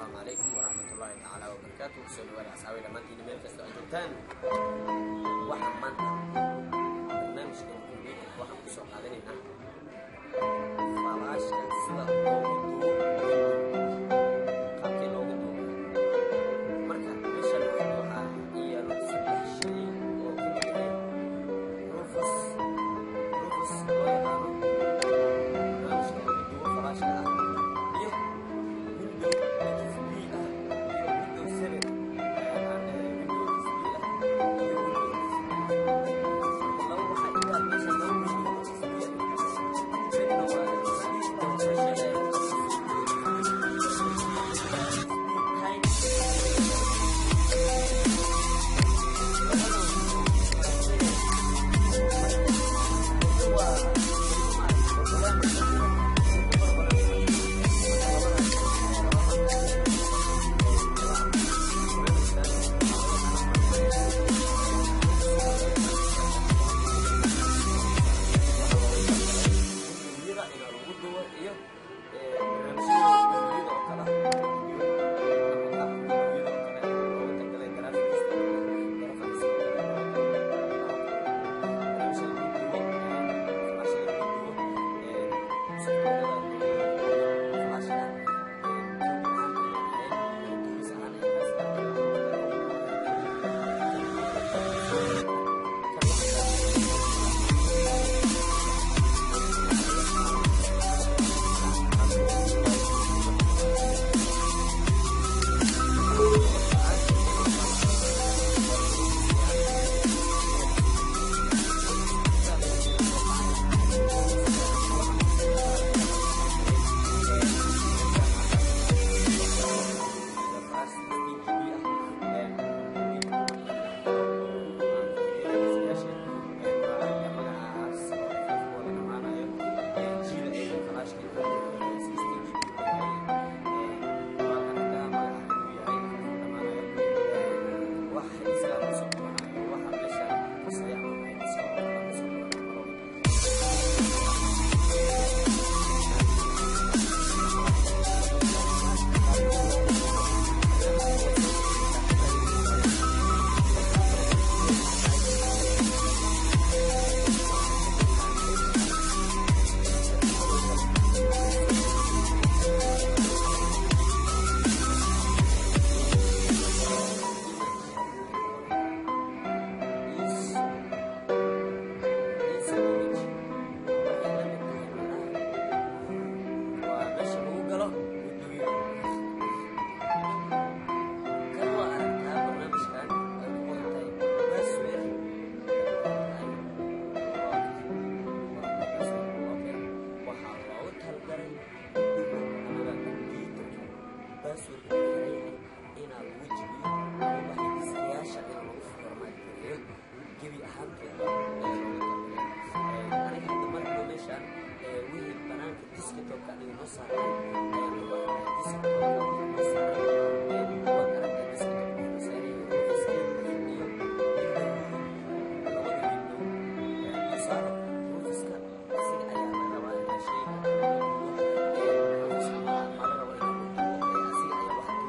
Asalaamu calaykum waraxmatullaahi tacaala wabarakaatu. Kusoo dhawaada, asxaabi, dhammaantiin meel kasta oo joogtaan. Waxaan maanta barnaamijkan computerka waxaan kusoo qaadanaynaa flashka sida loogu duubo Window, qaabkii loogu duubo. Marka meeshan hadda waxaa ii yaalo saddex shay oo ka mid yahay Rufus. Rufus loo yaqaano barnaamijka lagu duubo flashka ah, iyo Window XP ah, iyo Window 7, Window XP ah iyo Window XP. Laba waxaa ii yaal meesha, laba Window XP ah. Midna waa XP time. Iyo barnaamijyada oo kale ama qaabka Windowyada oo kale loogu talagalay graphics oo kale loogu talagalay, barnaamijyada lagu duubo, flashada lagu duubo, softwarada flashka copy ahaan ayaan ahayn, duubis ahaan ay taas. Kan waxaa image waxay la mid tahay, macnaha waa meesha lagu galo Windowyada. Kan waa aragtaa barnaamijkan ay ku qoran tahay password, ay ku qoran tahay lock, locker. Waxaa loogu talagalay Windowga amaba computerka passwordka uu xiran yahay inaa lagu jibiyo amaba diskayaasha in lagu format gareeyo gebi ahaantoodba ayaa loogu talagalay. Aniga hadda markaba meeshaan wixii banaanka desktopka aniga noo saaran ayaan u baahanahay. Desktopka wixii noo saaran waad aragtaa, desktopka wuxuu saaran yahay Rufuskii iyo Windowgii, labada Window. Tusaale, Rufuska asiga ayaa la rabaa inaa shayga lagu duubo. Rufuska ma la rabo inaa lagu duubo, asiga ayaa wax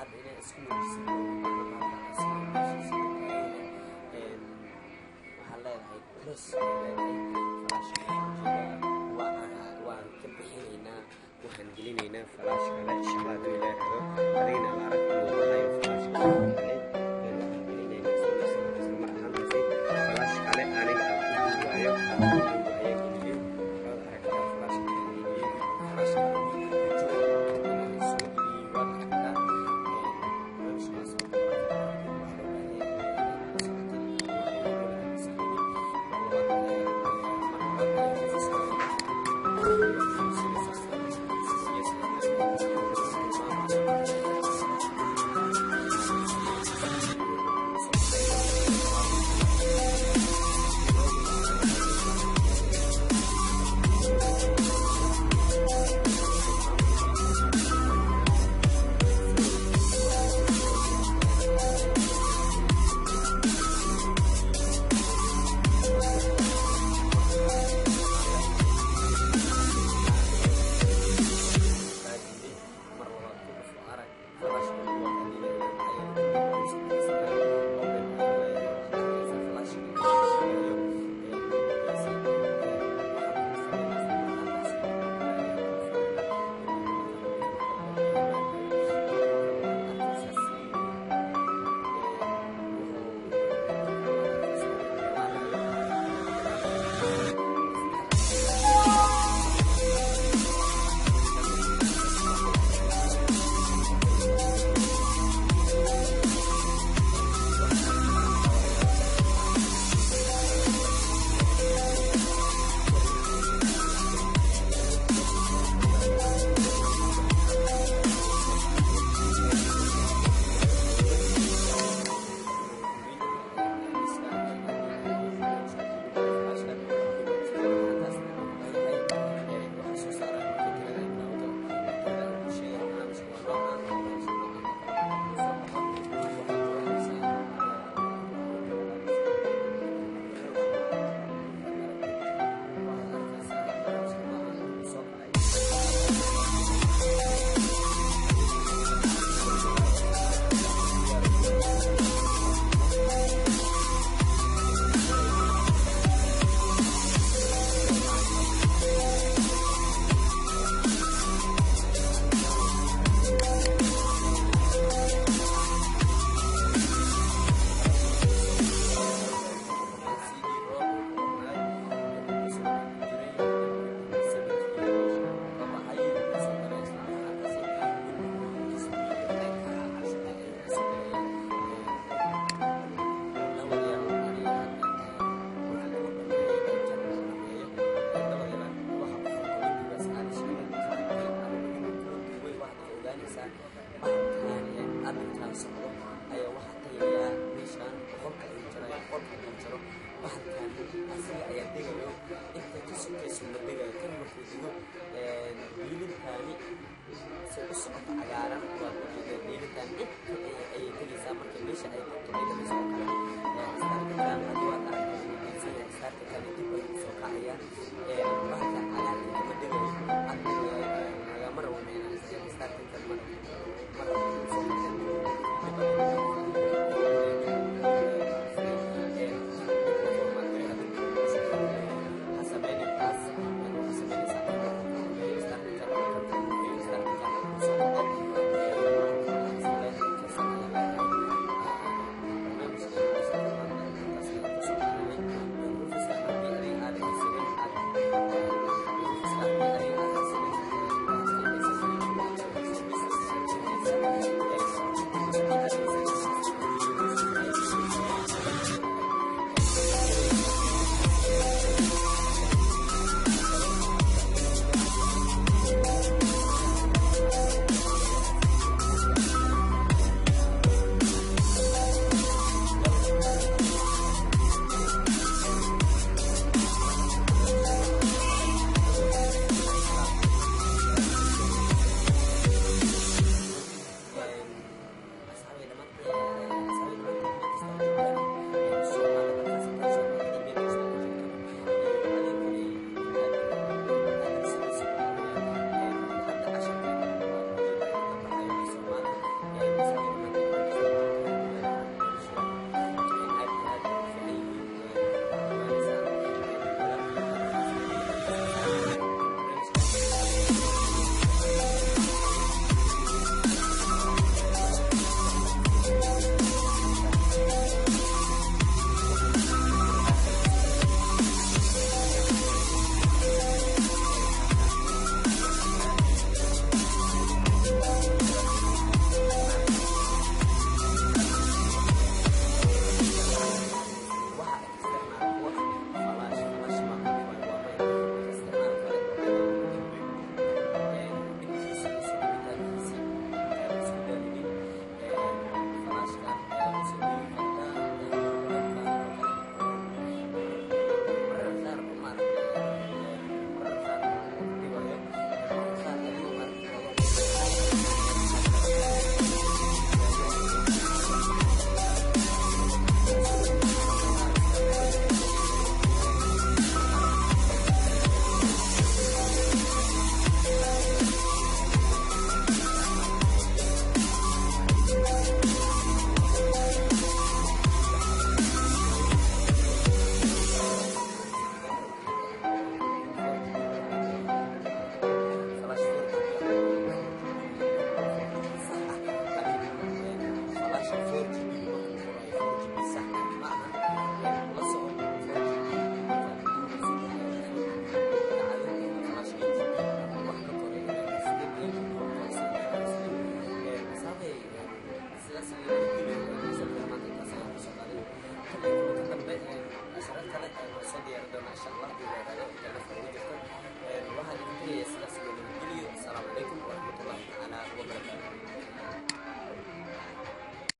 Hadda inaa isku wareejisid isku waxaa leedahay close ay leedahay. Flashka waan ka bixinaynaa, waxaan gelinaynaa flash kale, insha Allah hadduu Ilaahay yiraahdo. Adigana la arag inuu baxayo flashka kale. Waxaan gelinaynaa isla mar ahaantaasi flash kale aniga aan ku duubayo ayaan geliyey. Waad aragtaa flashka aan geliyey, flashka ku jiro inaan soo geliyey, waad aragtaa. Barnaamijkaas waxaa loo baahan yahay inaad la socotid. Mar labaad ayaan ku fasirayaa. Mar labaad ku dhufo, arag flashka waa qadiinaya, maxaa yeelay uusan haysanaa. Open ayaa leeyahay, waxaad arkaysaa flashka inuu sheegayo window-giisa. Waxaad ku dhufanaysaa isla mar ahaantaasi kale ayaa ku dhufanaynaa. Kadibna markaan ku dhufno, open ayaa leenahay. Waxaad arkaysaa CD wuxuu waxaad arkaysaa inuu dhammaanayo. Adinkaan socdo ayaa waxaa tagayaa meeshaan 100-ka ayuu jaraya. 100-ka hadduu jaro, bahalkan asiga ayaa degayo, inta ka sokayso ma degayo. Kan markuu dego, diilintaani say u socoto cagaaran waad ujeedaa. Diilintaan inta ayay tegaysaa. Marka meesha ay tagto ay dhamayso oo kale, starka hadda waad aragtaa inuu dansan yahay. Starka kani dib ayuu usoo kacayaa, bahalkan cagaarka kama degayo. Hadda lagama rabo micnaha starka kan ma rabo.